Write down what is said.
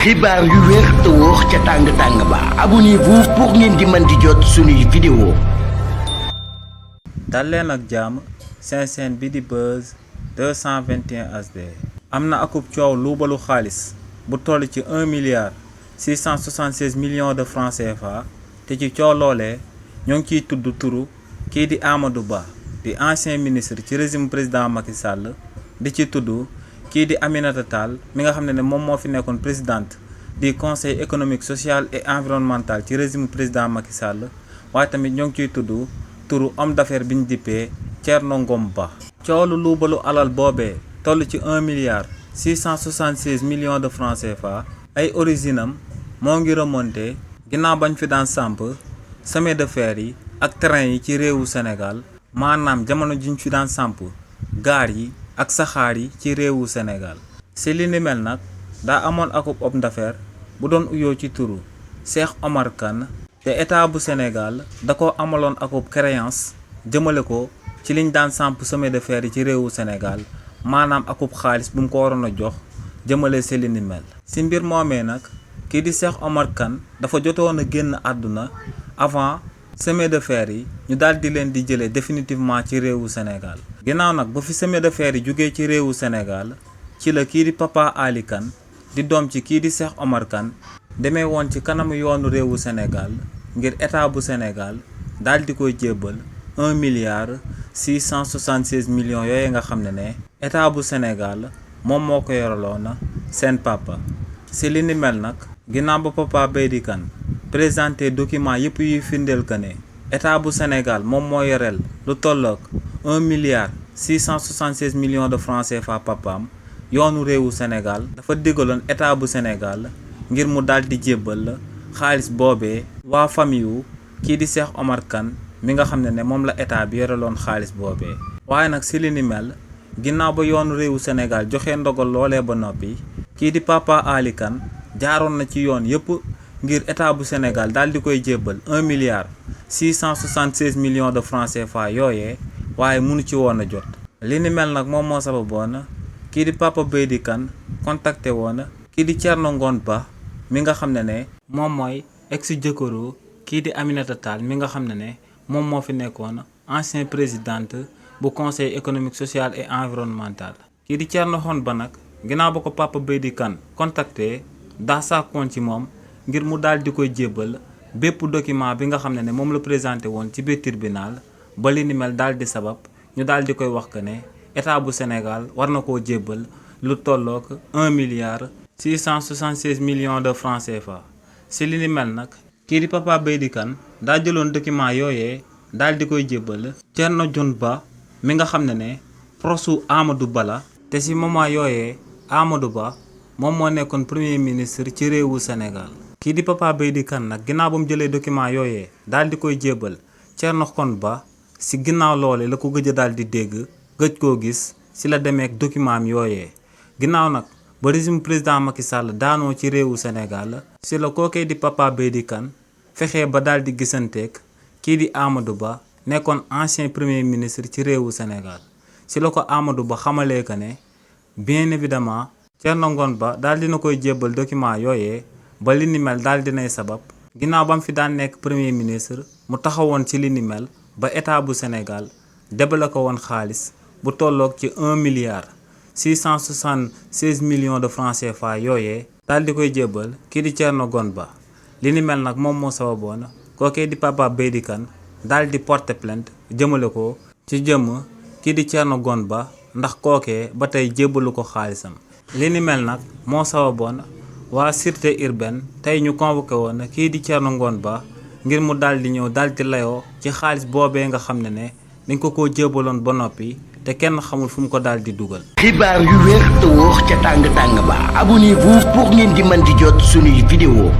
xibaar yu wér te wóor ca tàng ba abonnez-vous pour ngeen di mën di jot suñuy vidéo. dal leen ak jàmm seen chaîne bi di Buzz 221 HD. am na akub coow luubalu xaalis bu toll ci 1 milliard 676 millions de francs CFA te ci coow loolee ñoo ngi ciy tudd turu kii di Amadou Ba di ancien ministre ci régime président Macky Sall di ci tudd kii di Aminata Tall mi nga xam ne moom moo fi nekkoon présidente du conseil économique social et environnemental ci régime président Macky Sall waaye tamit ñoo ngi ciy tudd turu homme d'affaires bi ñu dippee Thierno Ngom Ba. coolu luubalu alal boobee toll ci 1 milliard 676 millions de francs CFA ay origine am moo ngi remonté ginnaaw bañ fi daan samp chemin de fer yi ak train yi ci réewu Sénégal maanaam jamono jiñ fi daan samp gaar yi ak saxaar yi ci réewu Sénégal. si li ni mel nag daa amoon akub homme d'affaires bu doon uyoo ci turu Cheikh Omar Kane te état bu Sénégal da ko amaloon akub créance jëmale ko ci liñ daan samp chemin de fer yi ci réewu Sénégal maanaam akub xaalis bu mu ko waroon a jox jëmale si li ni mel. si mbir moomee nag kii di Cheikh Omar Kane dafa jotoon a génn àdduna avant chemin de fer yi ñu daal di leen di jëlee définitivement ci réewu Sénégal. ginnaaw nag ba fi chemin de fer yi jógee ci réewu Sénégal ci la kii di Papa Ali Kane di doom ci kii di Cheikh Omar Kane demee woon ci kanamu yoonu réewu Sénégal ngir état bu Sénégal daal di koy jébbal 1 milliard 676 millions yooyu nga xam ne état bu Sénégal moom moo ko yoraloon seen papa. si li ni mel nag ginnaaw ba Papa Beydi Kane présenté document yëpp yuy firndeel que ne état bu Sénégal moom moo yoreel lu tolloog 1 milliard 676 millions de francs CFA papaam yoonu réewu Sénégal dafa digaloon état bu Sénégal ngir mu daal di jébbal xaalis boobee waa famille wu kii di Cheikh Omar Kane mi nga xam ne moom la état bi yoreloon xaalis boobee. waaye nag si li ni mel ginnaaw ba yoonu réewu Sénégal joxe ndogal loolee ba noppi kii di Papa Ali Kane jaaroon na ci yoon yëpp ngir état bu Sénégal daal di koy jébbal 1 milliard 676 millions de francs CFA yooyee waaye mënu ci woon a jot. li ni mel nag moom moo sababoon kii di Papa Beydi Kane contacté woon kii di Thierno Ngom Ba mi nga xam ne moom mooy ex jëkkëru kii di Aminata Tall mi nga xam ne moom moo fi nekkoon ancien présidente bu conseil économique social et environnemental. kii di Thierno Ngom Ba nag ginnaaw ba ko Papa Beydi Kane contacté daa sàkkoon ci moom ngir mu daal di koy jébbal bépp document bi nga xam ne moom la présenté woon ci biir tribunal ba li ni mel daal di sabab ñu daal di koy wax que ne état bu Sénégal war na koo jébbal lu tollook 1 milliard 676 millions de francs CFA. si li ni mel nag kii di Papa Beydi Kane daa jëloon document yooyee daal di koy jébbal Thierno Ngom Ba mi nga xam ne prosu Amadou Ba la te si moment yooyee Amadou Ba moom moo nekkoon premier ministre ci réewu Sénégal. kii di Papa Beydi Kane nag ginnaaw ba mu jëlee document yooyee daal di koy jébbal Thierno Ngom Ba si ginnaaw loole la ko gëj a daal di dégg gëj koo gis si la demee ak document am yooyee. ginnaaw nag ba régime président Macky Sall daanoo ci réewu Sénégal si la kookee di Papa Beydi Kane fexee ba daal di gisanteeg kii di Amadou Ba nekkoon ancien premier ministre ci réewu Sénégal. si la ko Amadou Ba xamalee que ne bien évidemment Thierno Ngom Ba daal dina koy jébbal document yooyee ba li ni mel daal dinay sabab ginnaaw ba mu fi daan nekk premier ministre mu taxawoon ci li ni mel ba état bu Sénégal débale ko woon xaalis bu tolloog ci 1 milliard 676 millions de francs CFA yooyee daal di koy jébbal kii di Thierno Ngom Ba. li ni mel nag moom moo sababoon kookee di Papa Beydi Kane daal di porter plainte jëmale ko ci jëmm kii di Thierno Ngom Ba ndax kookee ba tey jébbalu ko xaalisam. li ni mel nag moo sababoon waa sûreté urbaine tey ñu convoqué woon kii di Thierno Ngom Ba ngir mu daal di ñëw daal di layoo ci xaalis boobee nga xam ne dañ ko jébbaloon ba noppi te kenn xamul fu mu ko daal di dugal. xibaar yu wér te wóor ca tàng ba abonnez-vous pour ngeen di mën di jot suñuy vidéo.